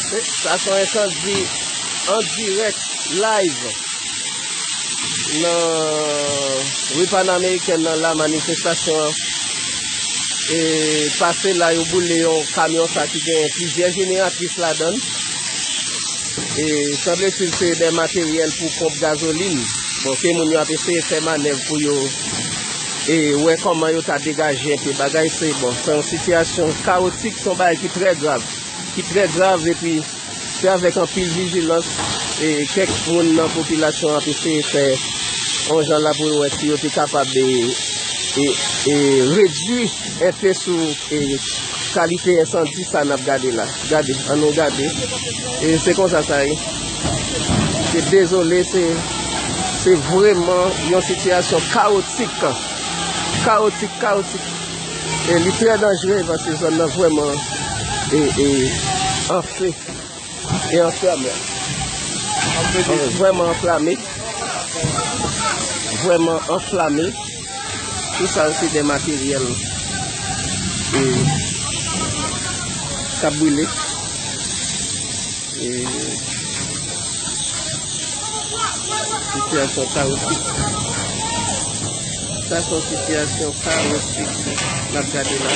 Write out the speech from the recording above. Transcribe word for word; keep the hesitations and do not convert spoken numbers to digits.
Sa se yon ensandi an dirèk, live, nan ri Panamerikèn nan la, manifestasyon an e pase la, yo boule yon kamyon sa ki gen plizyè jeneratris ladan l. E sanbletil se de materyèl pou ponp gazolin. Bon, ke moun yo ap eseye fè manèv pou yo e wè kòman yo ta degaje enpe bagay. Se, bon, se yon sitiyasyon kawotik, se yon bagay ki trè grav, ki trè grav, epi se avèk anpil vijilans e kèk moun nan popilasyon an ap eseye fè yon jan la pou yo wè si yo te kapab e, e, e redui enpe sou e kalite ensandi sa n ap gade la. Gade, ann nou gade. E se konsa sa ye. Se dezole, se, se vrèman yon sitiyasyon kawotik. Kawotik, kawotik. E li trè danjere paske zòn nan vrèman e, e, anfe e anflame. Vrèman anflame. Vrèman anflame. Tout sa yo se de materyèl e k ap brile. E sitiyasyon kawotik. Sa se yon sitiyasyon kawotik n ap gade la.